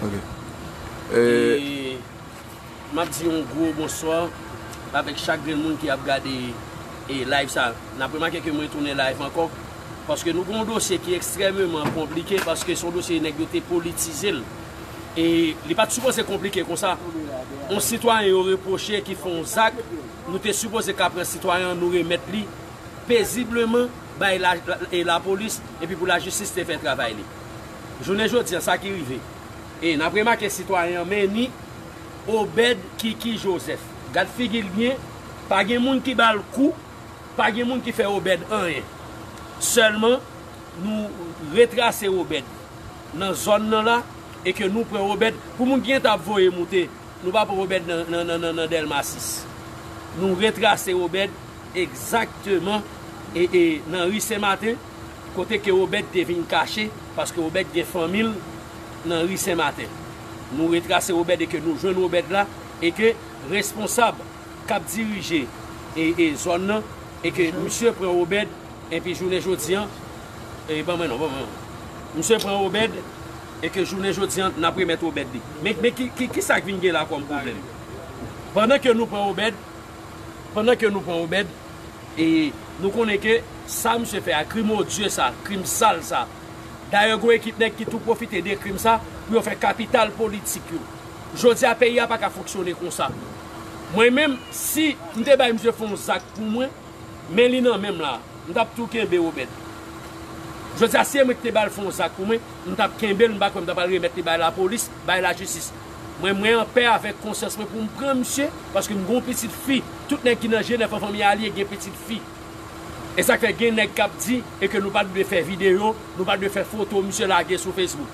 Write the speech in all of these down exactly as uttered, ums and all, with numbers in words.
Ok. E, m ap di yon gwo bonswa avèk chak grenn moun ki ap gade, e, live sa. N ap remake ke mwen tounen live ankò, paske nou gen yon dosye ki ekstrèmeman konplike, paske se yon dosye nèg yo te politize l. E li pa t sipoze konplike konsa. Yon sitwayen yo repwoche ki fè yon zak, nou te sipoze ka pran sitwayen an, nou remèt li pezibleman bay la, la, e lapolis, epi pou lajistis te fè travay li. Jounen jodi an, sa ki rive. E n ap remake sitwayen an, men ni Obed Kiki Joseph. Gad figi l byen, pa gen moun ki ba l kou, pa gen moun ki fè Obed anyen. Sèlman, nou retrase Obed nan zòn nan la, e ke nou pran Obed, pou moun ki gentan ap voye moute, nou pa pran Obed nan, nan, nan, nan, nan Dèlma sis. Nou retrase Obed egzakteman, e, e, nan ri Sen Maten, kote ke Obed te vin kache, paske Obed gen fanmi l nan ri Sen Maten. Nou retrase Obed e ke nou jwenn Obed la, e ke responsab k ap dirije, e, e zòn nan, e ke misye pran Obed, epi jounen jodi an, e, ban mwen non, ban mwen non. Misye pran Obed, e ke jounen jodi an, n ap remèt Obed li. Men, men ki, ki, ki sa k vin gen la kòm pwoblèm? Pandan ke nou pran Obed, pandan ke nou pran Obed, e nou konnen ke sa misye fè a, krim odye sa, krim sal sa. Dayè, gen ekip nèg ki tou pwofite de krim sa pou yo fè kapital politik yo. Jodi a, peyi a pa ka fonksyone konsa. Mwen menm, si m te bay misye fè yon zak pou mwen, men li nan men m la, m t ap tou kenbe Obed. Jodi a, si e mwen ki te ba l fè yon zak pou mwen, m t ap kenbe l, m pa kwè m ta pral remèt li bay lapolis, bay lajistis. Mwen, mwen anpè avèk konsyans mwen pou m pran misye, paske m gen yon pitit fi. Tout nèg ki nan G nèf an fanmi alye gen pitit fi. E sa k fè gen nèg k ap di e ke nou pa t dwe fè videyo, nou pa t dwe fè foto misye lage sou Facebook.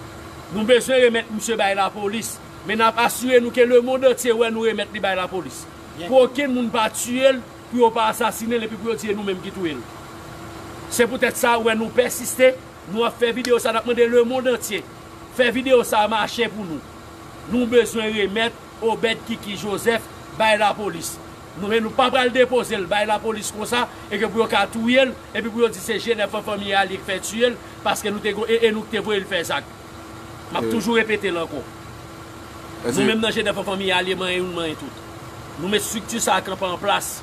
Nou bezwen remèt misye bay lapolis, men n ap asire nou ke lemonn antye wè nou remèt li bay lapolis. Pou okenn moun pa tiye l, pou yo pa asasinen l epi pou yo di e nou menm ki touye l. Se poutèt sa ou wè nou pèsiste, nou ap fè videyo sa, n ap mande lemonn antye fè videyo sa mache pou nou. Nou bezwen remèt Obed Kiki Joseph bay lapolis. Nou, men nou pa pral depoze l bay lapolis konsa, e ke pou yo ka touye l, epi pou yo di se G nèf an fanmi alye k fè tiye l, paske nou te go-, e, e nou k te voye l fè zak. M ap toujou repete l ankò. Nou menm nan G nèf an fanmi alye, manyen youn, manyen tout. Nou met estrikti sa a kanpe an plas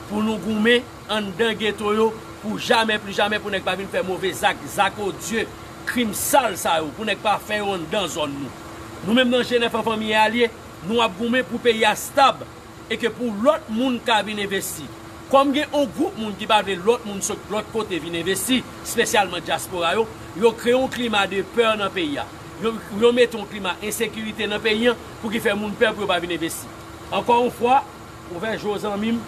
pou nou goumen anndan geto yo pou jamè, pli jamè, pou nèg pa vin fè move zak, zak odye, krim sal sa yo, pou nèg pa fè yo anndan zòn nou. Nou menm nan G nèf an fanmi alye, nou ap goumen pou peyi a stab e ke pou lòt moun ka vin envesti. Kòm gen yon gwoup moun ki pa vle lòt moun sot lòt kote vin envesti, espesyalman dyaspora yo, yo kreye yon klima de pè nan peyi a. Yo, yo mete yon klima ensekirite nan peyi an pou ki fè moun pè pou yo pa vin envesti. Ankò yon fwa, ouvè je w zanmi m,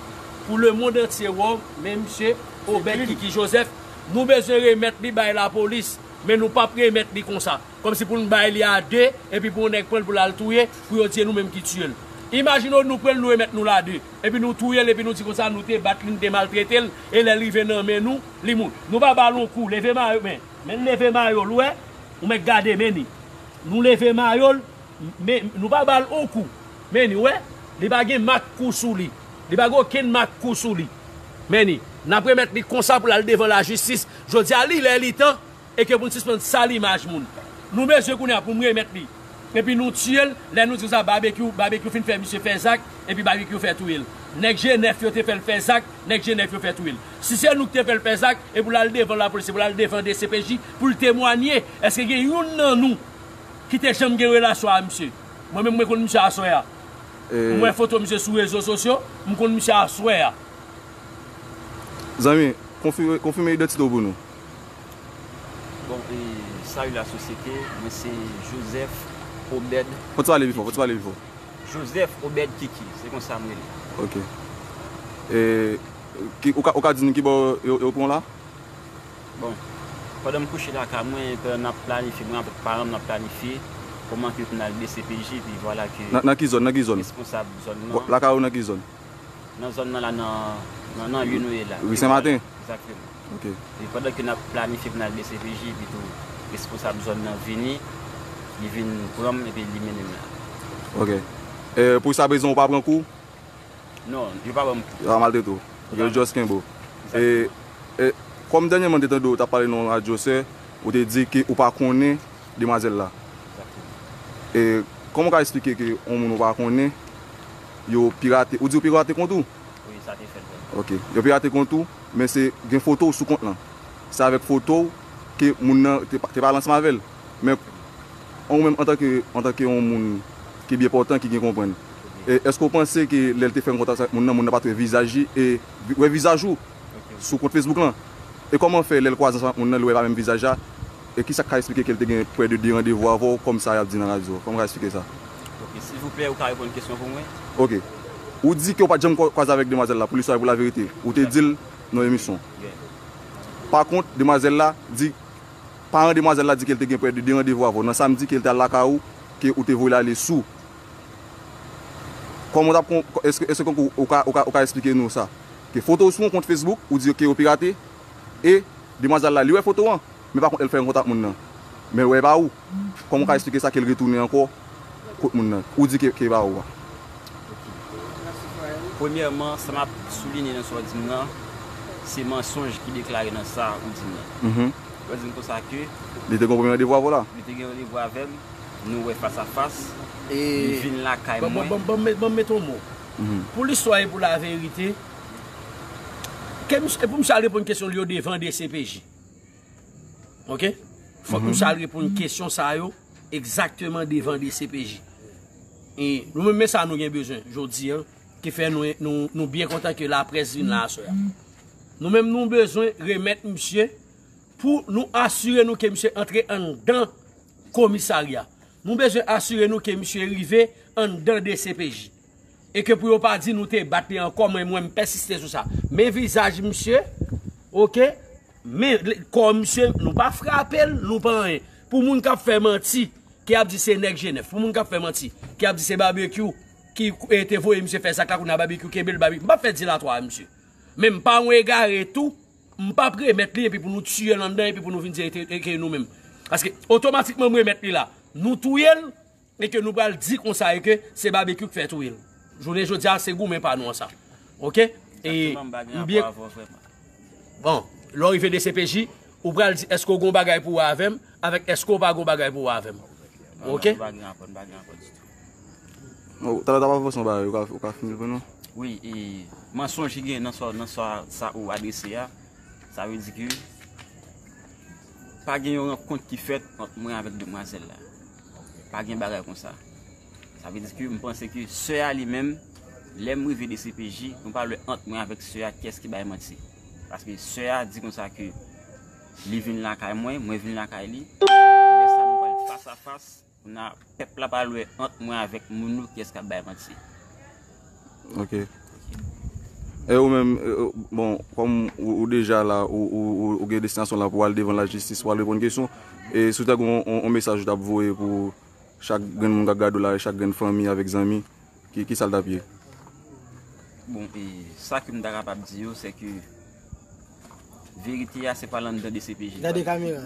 pou lemonn antye wè w, men misye Obed Kiki Joseph, nou bezwen remèt li bay lapolis, men nou p ap remèt li konsa. Kòmsi pou n bay li a de, epi pou yon nèg pran l pou l al touye, pou yo di e nou menm ki tiye l. Imajine w nou pran l, nou remèt nou l a de, epi nou touye l, epi nou di konsa nou te bat li, nou te maltrete l, e lè l rive nan men nou, li mouri. Nou pa ba l yon kou, leve mayo, men, men leve mayo l, ou wè, ou mèt gade, men li. Nou leve mayo l, men nou pa ba l yon kou, men li, ou wè, li pa gen mak kou sou li, li pa gen okenn mak kou sou li. Men li, n ap remèt li konsa pou l al devan lajistis. Jodi a, li lè, li tan, e ke pou n sispann sal imaj moun. Nou bezwen kounye a pou n remèt li. Epi nou tiye l, lè nou di konsa, Babekyou, Babekyou fin fè misye fè zak, epi Babekyou fè touye l. Nèg G nèf yo te fè l fè zak, nèg G nèf yo fè touye l. Si se nou ki te fè l fè zak, e pou l al devan lapolis, e pou l al devan D C P J, pou l temwanye, èske gen youn nan nou ki te janm gen relasyon a misye? Mwen menm, mwen konn misye aswè a. M wè foto misye sou rezo sosyo, m konn misye aswè a. Zanmi, konfime, konfime idantite w pou nou. Bon, e, salut la société, mwen se Joseph Obed. Fò w pale pi fò, fò w pale pi fò. Joseph Obed Kiki, se konsa m rele. Ok. E, ki, ou ka, ou ka di nou ki bò yo, yo pran w la? Bon, pandan m kouche lakay mwen, pandan n ap planifye, mwen avèk paran m, n ap planifye kòman ke pou n al D C P J, epi vwala ke... Nan, nan ki zòn, nan ki zòn? Responsab zòn nan. Lakay ou nan ki zòn? Nan zòn nan la, nan, nan, nan lye nou ye la. Ri Sen Maten? Egzakteman. Ok. E pandan ke n ap planifye pou n al D C P J, epi tou responsab zòn nan vini, li vin pran m epi li mennen m la. Ok. E, pou jiska prezan, ou pa pran kou? Non, yo pa ban m kou. Yo pa maltrete w. Ok, yo just kenbe w. Egzakteman. E, e, kòm dènyèman m te tande w t ap pale nan yon radyo, sè, ou te di ke ou pa konnen demwazèl la. Egzakteman. E kòman w ka eksplike ke yon moun ou pa konnen, yo pirate, ou di yo pirate kont ou? Wi, sa te fèt vrèman. Ok. Yo pirate kont ou, men se gen foto w sou kont lan. Se avèk foto w ke moun nan te, te pale ansanm avè l. Men ou menm antanke, antanke yon moun ki byen pòtan, ki gen konprann, e èske w panse ke lè l te fè kontak sa ak moun nan, moun nan pa t wè vizaj li e wè vizaj ou sou kont Facebook lan? E kòman fè lè l kwaze ansanm ak moun nan, li wè pa menm vizaj la? E kisa k ka eksplike ke l te gen prè de de randevou avè w, kòm sa y ap di nan radyo? Kòman w ka eksplike sa? Ok, silvouplè, ou ka reponn kesyon pou mwen? Ok. Ou di ke w pa t janm kwa- kwaze avèk demwazèl la, pou listwa e pou laverite. Ou te di l nan emisyon. Yeah. Pa kont, demwazèl la di, paran demwazèl la di ke l te gen prè de de randevou avè w nan samdi, ke l te al lakay ou, ke ou te voye l ale sou. Kòman w t ap kon, èske, èske ou, ou ka, ou ka, ou ka eksplike nou sa? Ke foto w sou yon kont Facebook, ou di ke yo pirate, e demwazèl la, li wè foto an, men pa kont, lè l fè yon kontak moun nan, men l wè e pa ou. Kòman w ka eksplike sa ke l retounen ankò kot moun nan? Ou di ke, ke e pa ou a. Premyèman, sa m ap soulinye nan sa w di m nan, se mansonj ki deklare nan sa ou di m nan. Mhm. Ou di m konsa ke Li te gen yon premye randevou avè w la? Li te gen randevou avè m, nou wè fas a fas, E li vin lakay ban- ban- mwen. ban- ban m met- ban m mete yon mo. Mhm. Pou listwa e pou laverite, ke misye- e pou misye al reponn kesyon li yo devan D C P J. Ok? Fòk misye al reponn kesyon sa yo egzakteman devan D C P J. E nou menm, men sa nou gen bezwen jodi an, ki fè nou, nou, nou byen kontan ke laprès vin la aswè a. Nou menm, nou bezwen remèt misye pou nou asire nou ke misye antre anndan komisarya. Nou bezwen asire nou ke misye rive anndan D C P J. E ke pou yo pa di nou te bat li ankò, mwen, mwen, m pèsiste sou sa. Men vizaj misye, ok? Men kò misye, nou pa frape l, nou pa anyen. Pou moun k ap fè manti, ki ap di se nèg Jenèf, pou moun k ap fè manti, ki ap di se Babekyou ki, e, te voye misye fè zak la, kounye a Babekyou kenbe l, Babekyou. M p ap fè dilatwa a misye. Men m pa yon egare tou, m p ap remèt li epi pou nou tiye l anndan epi pou nou vin di e te- e ke nou menm. Paske otomatikman m remèt li la, nou touye l, e ke nou pral di konsa e ke se Babekyou k fè touye l. Jounen jodi a, se goumen pa nou an sa. Ok? E Egzakteman, m pa gen m byen rapò avè w vrèman. Bon, lè w rive D C P J, ou pral di èske w gen yon bagay pou wè avè m, avèk èske w pa gen yon bagay pou wè avè m. Ok? Non, nou pa gen rapò, nou pa gen rapò ditou. Bon, talè w t ap avanse yon bagay, ou ka, ou ka fini l pou nou? Wi, e mansonj ki gen nan sa, nan sa, sa ou adrese a, sa vle di ke pa gen yon rankont ki fèt ant mwen avèk demwazèl la. Pa gen bagay konsa. Sa vle di ke m panse ke sè a li menm, lè m rive D C P J, nou pale ant mwen avèk sè a kiyès ki bay manti. Paske sè a di konsa ke li vin lakay mwen, mwen vin lakay li. Lè sa nou pral fas a fas, kounye a pèp la pral wè ant mwen avèk moun yo kiyès k ap bay manti. Ok. E ou menm, e, e, bon, kòm ou, ou deja la, ou, ou, ou, ou gen destinasyon la pou al devan lajistis, pou al reponn kesyon, e si w ta gen yon, yon, yon mesaj ou t ap voye pou chak grenn moun k ap gade w la, e chak grenn fanmi avèk zanmi, ki, ki sa l t ap ye? Bon, e sa ke m ta kapab di yo, se ke verite a se pa l anndan D C P J. Gade kamera.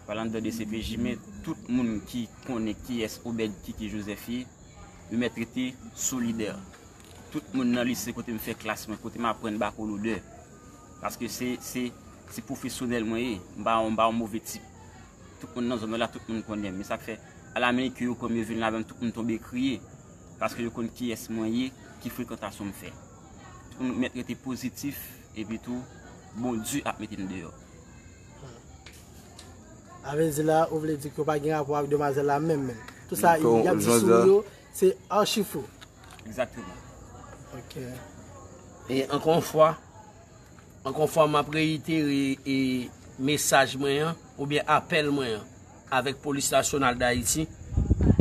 Pa l anndan D C P J, men tout moun ki konnen kiyès Obed Kiki Joseph ye, yo mèt rete solidè. Tout moun nan lise kote m fè klas mwen, kote m aprann bakolodè. Paske se, se, se pwofesyonèl mwen ye. M pa, m pa yon move tip. Tout moun nan zòn nan la, tout moun konnen m. E sa k fè, alamen ke yo pran m, yo vin la avè m, tout moun tonbe kriye. Paske yo konn kiyès mwen ye, ki frekantasyon m fè. Tout moun mèt rete pozitif, epi tou, Bondye ap mete m deyò. Sa vle di la, ou vle di ke w pa gen rapò ak demwazèl la menm menm. Tout sa y ap di sou ou yo, se achi fo. Egzakteman. Ok. E ankò yon fwa, ankò yon fwa, m ap reyitere e mesaj mwen an, oubyen apèl mwen an, avèk Polis Nasyonal Dayiti,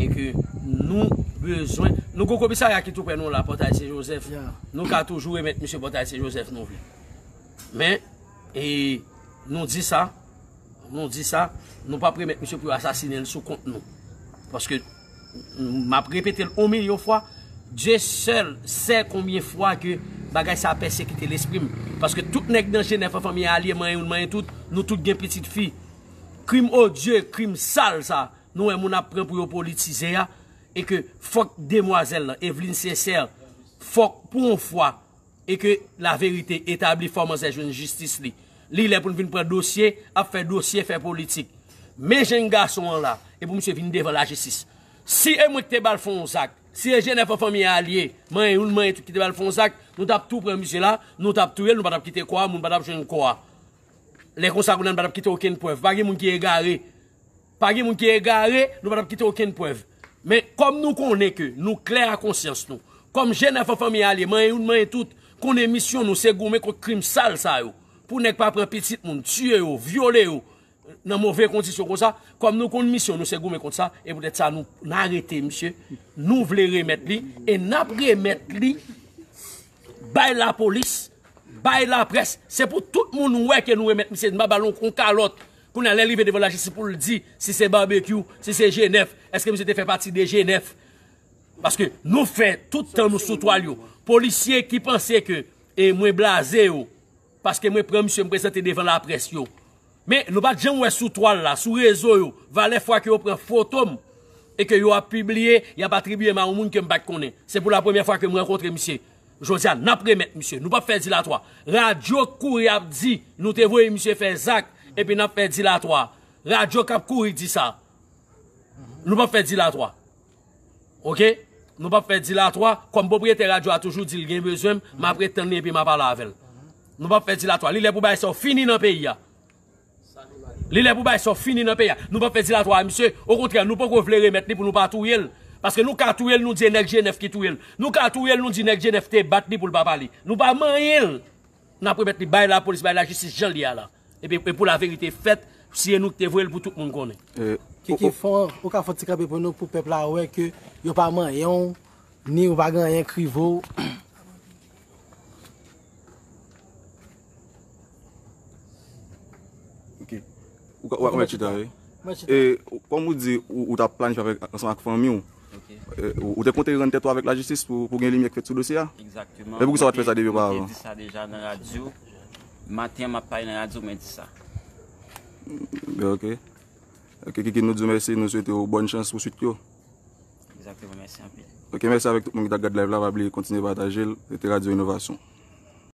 e ke nou bezwen, nou gon komisarya ki tou prè nou la, Pòtay Sen Jozèf, Yeah. Nou ka toujou remèt misye Pòtay Sen Jozèf nou vle. Men, e nou di sa, nou di sa, nou p ap remèt misye pou yo asasinen l sou kont nou. Paske, m ap repete l yon milyon fwa, Dye sèl sè konbyen fwa ke bagay sa a pèsekite lespri m. Paske tout nèg nan Jenèf an fanmi a alye, manyen youn, manyen tout, nou tout gen pitit fi. Krim odye, krim sal sa, nou wè moun ap pran pou yo politize a, e ke fòk demwazèl lan, Evelyne Sincère, fòk pou yon fwa, e ke laverite etabli, fò manzè jwenn jistis li. Li lè pou n vin pran dosye, ap fè dosye, fè politik. Men jèn gason an la, e pou misye vin devan lajistis. Si e mwen ki te ba l fè yon zak, si e G nèf an fanmi alye, manyen youn, manyen tout ki te ba l fè yon zak, nou t ap tou pran misye la, nou t ap touye l, nou pa t ap kite kò a, moun pa t ap jwenn kò a. Lè konsa, kounye a, nou pa t ap kite okenn prèv. Pa gen moun ki egare. Pa gen moun ki egare, nou pa t ap kite okenn prèv. Men, kòm nou konnen ke nou klè a konsyans nou, kòm G nèf an fanmi alye, manyen youn, manyen tout, konnen misyon nou se goumen kont krim sal sa yo. Pou nèg pa pran pitit moun, tiye yo, vyole yo, nan move kondisyon konsa, kòm nou konn misyon nou se goumen kont sa, e poutèt sa nou, n arete misye, nou vle remèt li, e n ap remèt li bay lapolis, bay laprès. Se pou tout moun wè ke nou remèt misye, n pa ba l yon, yon kalòt. Kounye a, lè l rive devan lajistis pou l di si se Babekyou, si se G nèf, èske misye te fè pati de G nèf? Paske nou fè tout tan nou sou twal yo. Polisye ki panse ke, e, mwen blaze yo, paske mwen pran misye, m prezante devan laprès yo. Men, nou pa t janm wè sou twal la, sou rezo yo, valè fwa ke yo pran foto m e ke yo ap pibliye, y ap atribiye m a yon moun ke m pa t konnen. Se pou la premyè fwa ke m rankontre misye. Jodi a, n ap remèt misye. Nou p ap fè dilatwa. Radyo k kouri ap di, nou te voye misye fè zak, epi n ap fè dilatwa. Radyo k ap kouri di sa. Nou p ap fè dilatwa. Oke? Nou p ap fè dilatwa. Kòm pwopriyetè radyo a toujou di l gen bezwen m, m ap ret tann li epi m a pale avè l. Nou p ap fè dilatwa. Li lè pou bagay sa yo fini nan peyi a. Li lè pou bagay sa yo fini nan peyi a. Nou p ap fè dilatwa a misye. Okontrè, nou poko vle remèt li pou nou pa touye l. Paske nou ka touye l, nou di e nèg G nèf ki touye l. Nou ka touye l, nou di nèg G nèf te bat li pou l pa pale. Nou pa manyen l. N ap remèt li bay lapolis, bay lajistis jan l ye a la. Epi, e pou laverite fèt, si e nou ki te voye l pou tout moun konnen. E, Kiki, o, o, fò, ou ka fè yon ti kanpe pou nou, pou pèp la wè ke yo pa manyen w, ni ou pa gen anyen k rive w. Ok. Ou ka, ou ka mèt chita, wi. Mèt chita. E, kòm ou di, ou, ou t ap planifye avèk, ansanm ak fanmi w. Ok. E, ou, ou te konte rann tèt ou avèk lajistis pou, pou gen limyè k fèt sou dosye a? Egzakteman. Men poukisa w pa t fè sa depi opavan? Mwen te di sa deja nan radyo. Maten an, m ap pale nan radyo, mwen di sa. Ben, ok. Ok, Kiki, nou di w mèsi, nou swete w bòn chans pou swit yo. Egzakteman, mèsi anpil. Ok, mèsi avèk tout moun ki t ap gad live la, pa bliye kontinye pataje l, rete Radyo Inovasyon.